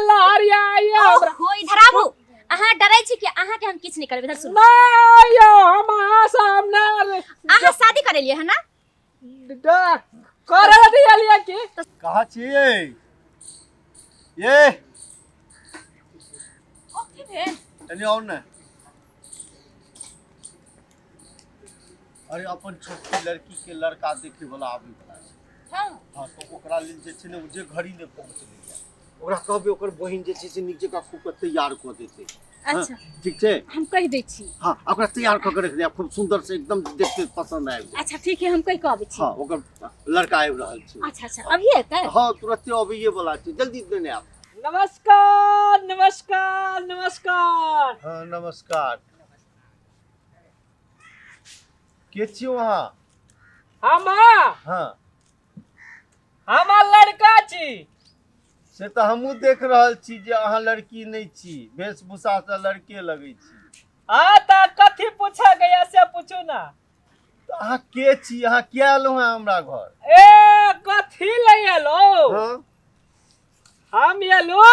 लहर आइए हमरा। ओहो, इधर आबू। अहाँ डरै छी कि अहाँ के हम किछु नहि करबै? इधर सुनू। नहीं यौ, हम अहाँ से हम ना अहाँ शादी करेलियै है ना? करे दियलियै की? कहाँ छियै ये? की भेल? तनी आउ ने। अरे, अपन छोटकी लड़की के लड़का देखे वाला आबै वाला छै। हाँ, तऽ ओकरा लेल जे छै ने, ओ जे घड़ी नहि पहुँचलै, ओकरा कहबै ओकर बहिन जे छै से नीक जकाँ खूब कऽ तैयार कऽ देतै। हाँ, अच्छा। ठीक छै। हम कहि दै छी। हाँ, ओकरा तैयार कऽ के रख दे, खूब सुंदर से एकदम देखते पसंद आबि जाय। अच्छा, ठीक है, हम कहि कऽ अबै छी। हाँ, ओकर लड़का आबि रहल छै। अच्छा, अभी एतै? हाँ, तुरंते अबैये वाला छै, जल्दी देने आब। नमस्कार, नमस्कार, नमस्कार। हाँ, नमस्कार। के छियौ अहाँ? हम हम लड़का छी। से तऽ हमहूँ देख रहल छी जे अहाँ लड़की नहि छी, वेशभूषा से लड़के लगै छी। हाँ, तऽ कथी पूछे गया से पूछू ना। तऽ अहाँ के छी? अहाँ किया एलहुँ हेँ हमरा घर? ए, कथी ले एलो? हाँ। हम एलो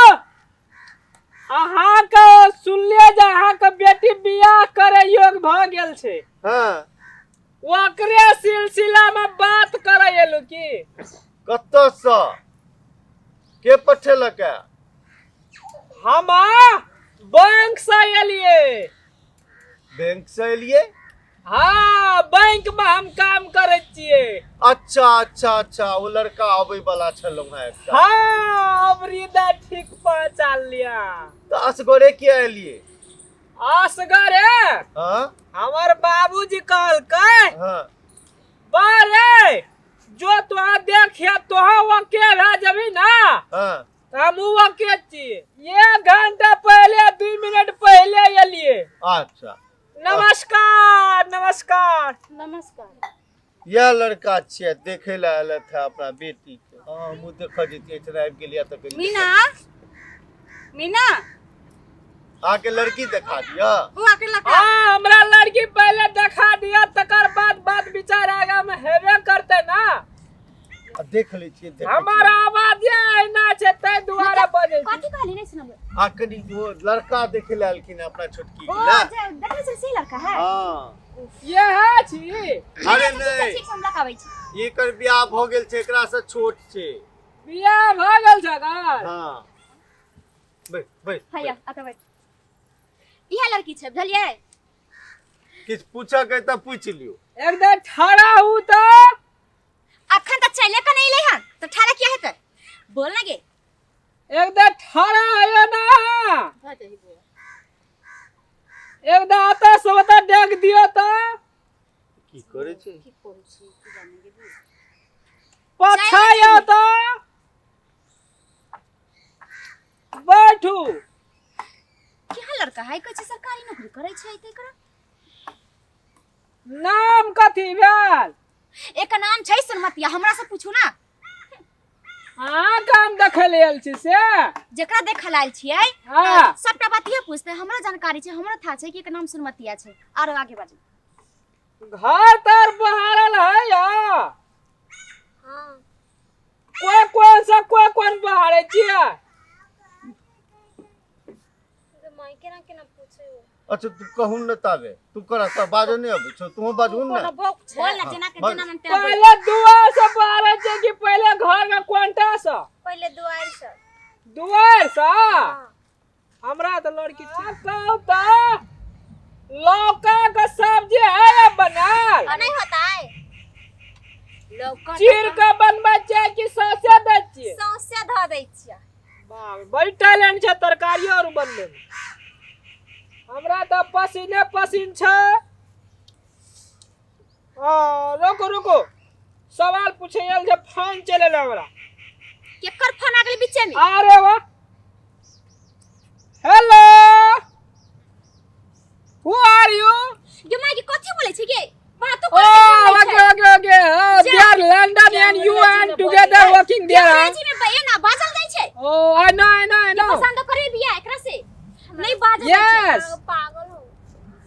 अहाँके सुनलियै जे अहाँके बेटी बियाह करे योग्य भऽ गेल छै। ओकरे सिलसिला में बात करे एलू की। कतऽसँ के पठेलक है? हम बैंक से एलियै। बैंक से एलियै? हाँ, बैंक में हम काम करै छियै। अच्छा, ओ लड़का अबै वाला छलहुँ हेँ एकटा? हाँ, अब हृदय ठीक पहचान लिया। तऽ असगरे किया एलियै? असगरे? हाँ। हमर बाबूजी कहलकै, बारे जो तोहा देखिया तोहा वके भए जेबी ना। हम वके छी। 1 घंटा पहले, 2 मिनट पहले एलिए। नमस्कार, नमस्कार। नमस्कार। यह लड़का छियै, देखे लए आयल था अपना बेटी के। हाँ, हमहूँ देखऽ जैतियै, एहिठाम आबि गेलियै तऽ कनि। मीना, मीना। अहाँके लड़की देखा दिअ। बौआ के लड़का। हाँ, हमरा लड़की पहले देखा दिया, तकर बाद बात विचार आगा में हेबे करते ना। आ देख लै छियै, देखै हमर छियै। आवाज एना छै, ताहि दुआरे बजै छी। कथी कहली? नहि सुनबै। आ कनि ओ लड़का देखे लए एलखिन हँ अपना छोटकी ओ के ना। जे देखै छै से लड़का है? हाँ। इएह छी। अरे ठीक छै। नहि। ठीक छै, हम लऽ छी। एकर बियाह भऽ गेल छै, एकरा से छोट छै। बियाह भऽ गेल छै एकर? हाँ, बैठ बैठ। हैया, अतऽ बैठ। इएह लड़की छै, बुझलियै? किछु पूछऽ के तऽ पूछि लियौ। एकदम ठाड़ा हूँ तऽ। अखन तऽ चले के नहि एलै हन, तऽ ठाड़ा किया हेतै? बोल ना गे। एकदम ठाड़ा आयो ना। एकदम आता सब ओतऽ देख दियो तऽ। की करै छै? पाछा आयो तऽ बैठू। केहन लड़का है? कहै छै सरकारी नौकरी करै छै, तऽ एकरा नाम कथी भेल? एकर नाम छै सुनमतिया। हमरा से पूछू ना। अहाँ काम देखै लए आयल छी से? जेकरा देखल आयल छियै, सबटा बात इहे पूछते। हमरो जानकारी छै, हमरो था छै कि एकर नाम सुनमतिया छै। आरो आगे बाजू। घर तर बहारल है या? हाँ। कोई कौन सा, कोई कौन बहारे छियै? माय, केना केना पूछे हो? अच्छा, तू कहू ने ताबे तू करा तऽ बाजऽ नहि अबै छौ, तू बाजू ने। कोनो भौक छै? बोल ना, जेना के बाजू। जेना मन तेना बोल। पहले दुआर से बहारे छियै कि पहले घर के कोनटा से? पहिले दुआरि से। दुआर से? हाँ। हमरा तऽ लड़की कहू तऽ लौका के सब्जी है या बनाल? आ, नहीं होता है लौका। चीर के बनबै छियै कि सौंसे दै छियै? सौंसे धऽ दै छियै। बाप, बड़ी टैलेंट छै तरकारी और बनबै मे। हमरा तऽ पसीने पसीन छै। आ, रुको रुको, सवाल पूछे आयल छै, फोन चले हमरा। केकर फोन आ गेलै बीचे में? अरे वाह! Hello, who are you? गे माय गे, कथी बोलै छै गे? बातो Oh, करे। okay. Oh, they are London and you and together working there, huh? अंग्रेजी में बे ना बाजल जाइ छै। Oh, I know, I know, I know. पसंद करे बिया एकरा से नहीं बाजल जाइ छै। Yes. पागल हो।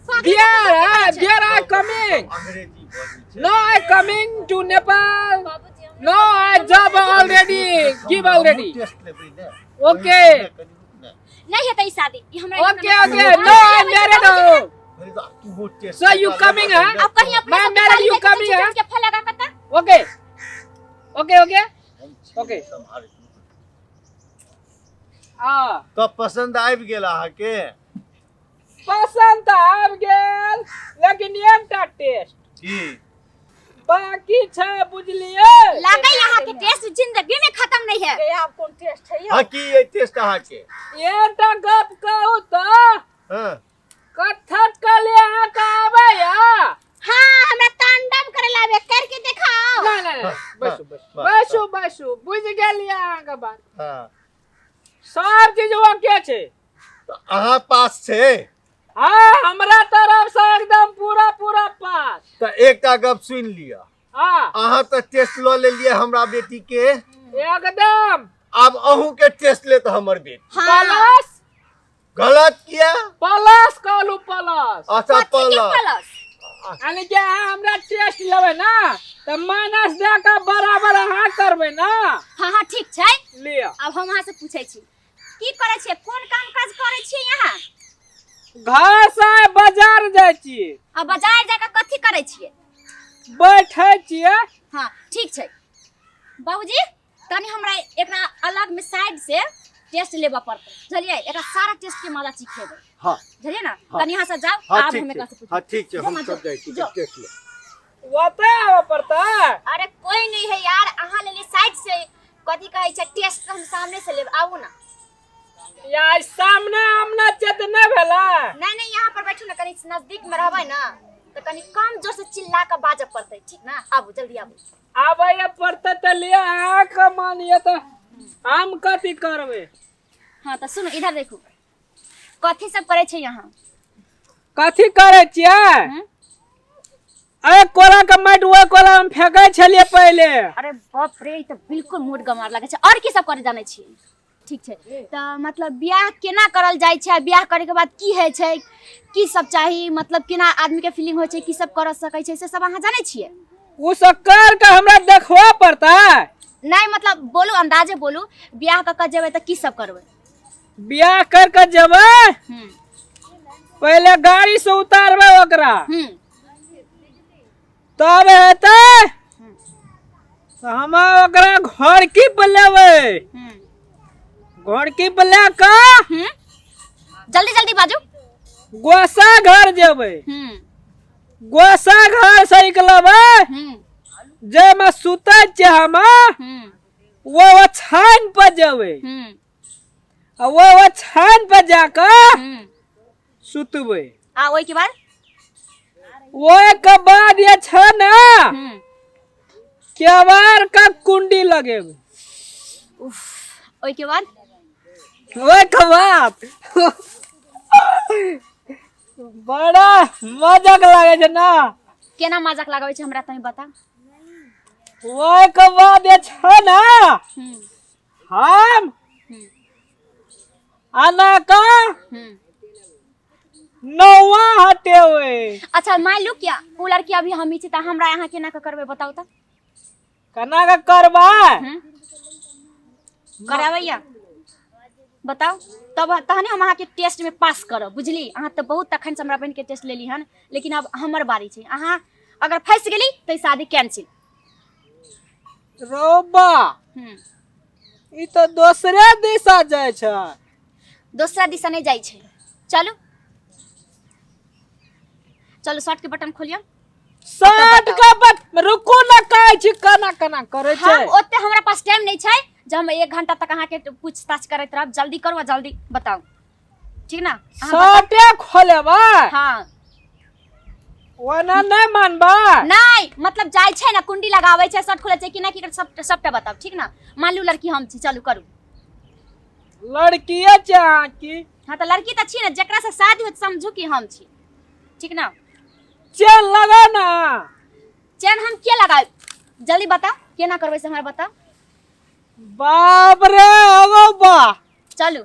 पागल। They are, they are coming. अंग्रेजी बजै छै। No, I coming to Nepal. बाबूजी, हम No, I job already. Give already. Test लेबै ने। Okay. नहि। नहीं हेतै ई शादी, ई हमरा। Okay okay, no, I married हो। अरे तऽ तू test. So you coming, huh? अब कहीं अपने मैं सबके married, गाली you देके coming, झूठ huh? के फल लगा कता। Okay okay okay okay. हाँ। तऽ पसन्द आबि गेल अहाँके? पसंद तऽ आबि गेल, लेकिन एकटा टेस्ट की बाकी छै, बुझलियै? लागे यहाँ के टेस्ट जिंदगी में खत्म नहीं है। ये आब कोन टेस्ट है यौ? हाँ, की ये टेस्ट अहाँके? एकटा गप कहू तऽ? हाँ। कथक कले अहाँके आबैया? हाँ, हमरा तांडव करे लाबे, करके देखाओ। नहीं नहीं नहीं, बैसू बैसू हाँ, बैसू बैसू, बुझि गेलियै अहाँके बात। हाँ। सब चीज ओके छै। तऽ अहाँ पास छै? हाँ, हमरा तरफ से एकदम पूरा पूरा पास। तऽ एकटा गप सुनि लिअ। हाँ। अहाँ तऽ टेस्ट लऽ लेलियै हमरा बेटी के। एकदम। आब अहूँ के टेस्ट लेत हमर बेटी। हाँ। प्लस। गलत किया? प्लस कहलू, प्लस। अच्छा। कथी के? प्लस। प्लस। यानी कि अहाँ हमरा टेस्ट लेबै ना तऽ माइनस दए कऽ बराबर अहाँ करबै ना। हाँ हाँ, ठीक छै। लिअ। अब हम अहाँ से पूछै छी, की करै छियै, कोन काम काज करै छियै यहाँ? घर से बाजार जाइ छियै। आ बाजार जाके कथी करै छियै? बैठै छियै। हाँ, ठीक छै। बाबूजी, तनी हमरा एकरा अलग में साइड से टेस्ट लेबऽ पड़तै, बुझलियै? एकरा सारा टेस्ट के मजा चखेबै। हाँ। बुझलियै ना? हाँ। तनी यहाँ से जाओ। हाँ। आब ठीक हम छै। एकरा से पूछब। हाँ, ठीक छै। जो हम माँ, सब जो, जाइ छी। जो। टेस्ट ले। ओतऽ आबऽ पड़तै? अरे, कोई नहीं है यार, अहाँ लेली साइड से, कथी कहै छै, टेस्ट हम सामने से लेब, आबू ना। या सामने आमना चेत नहि भेलै? नहीं नहीं, यहाँ पर बैठू ना, कनी नजदीक में रहबै ना तऽ कनी कम जोर से चिल्ला के बाजऽ पड़तै, ठीक ना? आबू, जल्दी आबू। आबैए पड़तै तऽ लिअ, अहाँके मानिए तऽ हम कथी करबै? हाँ, तऽ सुनू, इधर देखू, कथी सब करै छै यहाँ? कथी करै छियै? हम्म? अरे, कोला के माटि ओहि कोला मे फेंकै छलियै पहिले। अरे बाप रे, ई तऽ बिल्कुल मूड गमार लागै छै। और की सब करे जानै छियै? ठीक छै, तऽ मतलब बियाह केना करल जाइ छै, आ बियाह करे के बाद की होइ छै, की सब चाही, मतलब केना आदमी के फीलिंग होइ छै, की सब कर सकै छै, से सब अहाँ जानै छियै? ओ सब कर के हमरा देखबऽ पड़तै? नहीं, मतलब बोलू, अंदाजे बोलू, बियाह कऽ के जेबै तऽ की सब करबै? बियाह कर के जेबै? पहिले गाड़ी से उतारबै ओकरा। तब हेतै तऽ हम ओकरा घर की बोलेबै, घर की बोला कऽ। जल्दी जल्दी बाजू। गोसा घर जेबै। गोसा घर से निकलबै, जाहिमे सुतै छियै हम, वो ओछाइन पर जेबै आ वो ओछाइन पर जाकऽ सुतबै। आ ओहिके बाद? ओहिके बाद जे छै ने, केवाड़ का कुंडी लगेबै। उफ, ओहिके बाद? ओहिके बाद बड़ा मजाक लागै छै ना। केना मजाक लगाबै छै, हमरा तनी बता। ओहिके बाद जे छै ने, हम आना का नौवा हटेबै। अच्छा, मान लू क्या ओ लड़की अभी हम ही छी, तऽ हमरा अहाँ केना के करबै, बताउ तऽ। केना के करबै? कराबैया, बताउ तब, तहने हम अहाँके टेस्ट में पास करब, बुझली? अहाँ तऽ बहुत तखन से हमरा बहिन के टेस्ट लेली हन, लेकिन अब हमर बारी छै। अहाँ अगर फंसि गेली तऽ ई शादी कैंसिल। रौबा, ई तऽ दोसरे दिशा जाइ छै। दोसरा दिशा नहि जाइ छै। चलू चलू, शर्ट के बटन खोलियौ। शर्ट के बट रुकू ने, कहै छी केना केना करै छै। हम ओते हमरा पास टाइम नहि छै जे हम 1 घंटा तक अहाँके पूछताछ करैत रहब। जल्दी करू आ जल्दी बताउ, ठीक ना? अहाँ बताउ। शर्टे खोलेबै? हाँ। ओना नहि मानबै? नहीं, मतलब जाइ छै ना, कुंडी लगाबै छै, शर्ट खोलै छै कि नहि, कि सब सबटा बताउ, ठीक ना? मान लू लड़की हम छी, चलू करू। लड़किए छै अहाँ की? हाँ, तऽ लड़की तऽ छी ने, जकरा से शादी होत समझू कि हम छी, ठीक ना? चेन लगा ना। चैन हम के लगाब? जल्दी बताओ, केना करबै से हमरा बताओ। बाप रे, अगो बा। चलू,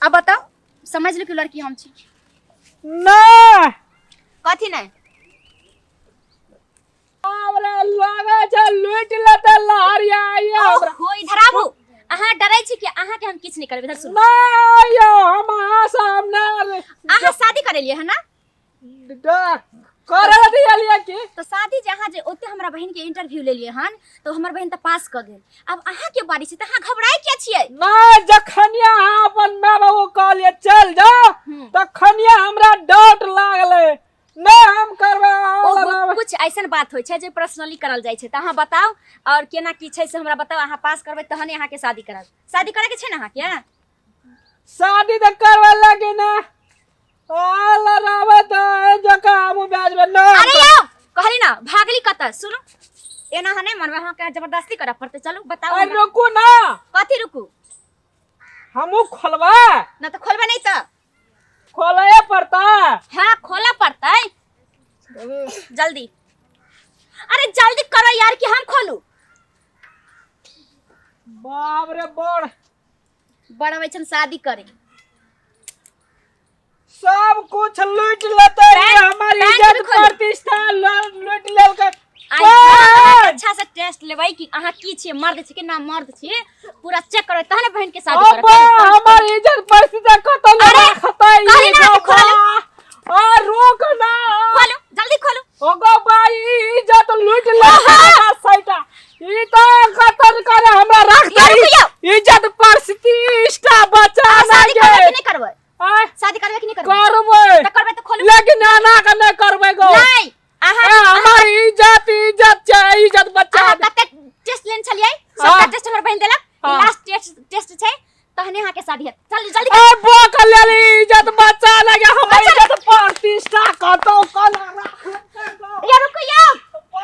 अब बताओ, समझ लू कि लड़की हम छी। नहीं। कथी नहीं? बाप रे, लागे छै लूटि लेतै लहरिया आइए हमरा। ओहो, इधर आबू। अहाँ डरै छी कि अहाँके हम किछु नहि करबै, इधर सुनू। नहीं यौ, हम अहाँ से हम नहीं अहाँ शादी करेलियै है ना? करे दियलियै की? तऽ शादी जे अहाँ जे ओते हमरा बहिन के इंटरव्यू लेलियै हन तऽ हमर बहिन तऽ पास कऽ गेल, आब अहाँ के बारी छै, तऽ अहाँ घबराइ किया छियै? नहीं, जखनिया अहाँ अपन माय बाबू कहलियै चल जाओ, तखनिया हमरा डाउट लागलै। नहीं हम करबै अहाँ ओहो, लड़ाबै। कुछ ऐसन बात होइ छै जे पर्सनली करल जाइ छै। तऽ अहाँ बताउ और केना की छै से हमरा बताउ। अहाँ पास करबै तहने अहाँके शादी करब। शादी करे के छै ने अहाँके? शादी तऽ करबै लगे ना आ लड़ाबै तऽ जका हमहूँ बाजबै ना। अरे यौ, कहली ना भागली कतऽ? सुनू, एना अहाँ नहि मनबै, अहाँके जबरदस्ती करऽ पड़तै। चलू बताउ अरे हमरा। रुकू ना। कथी रुकू? हमहूँ खोलबै। ना तऽ खोलबै नहि तऽ खोलैए पड़तै। हाँ, खोलऽ पड़तै। जल्दी, अरे जल्दी करो यार कि हम खोलू? बाप रे, बड़ बड़ अबै छन शादी करे। सब कुछ लूट लेते पैंट- हमारी पैंट इज्जत भी खोलू। प्रतिष्ठा लूट लेलकै। आइ हम अच्छा से टेस्ट लेबै कि अहाँ की छियै, मर्द छियै कि ना मर्द छियै, पूरा चेक करबै तहने बहिन के शादी अब्बा, करब। हमार इज्जत प्रतिष्ठा कतौ अरे, रखतै ई कहली ना कि गो बा। आ रोक ना। खोलू, जल्दी खोलू। ओ गो बा, ई इज्जत लूट लेलकै सैटा। ई तऽ कतन करे हमरा रखतै। यार, रुकियौ। इज्जत प्रतिष्ठा बचा अहाँ ना शादी के। करबै कि नहि करबै? आँय? शादी करबै कि नहि करबै? करबै। तऽ करबै तऽ खोलू। लेकिन एना के नहि करबै गो। नहि, अहाँ ए, हमर इज्जत, इज्जत छै, इज्जत बचा अहाँ दे। कतेक टेस्ट लेने छलियै? सबटा हाँ। टेस्ट हमर बहिन देलक। हाँ। लास्ट टेस्ट टेस्ट छै तहने अहाँके शादी हेत। चलू जल्दी। ए बोक लेली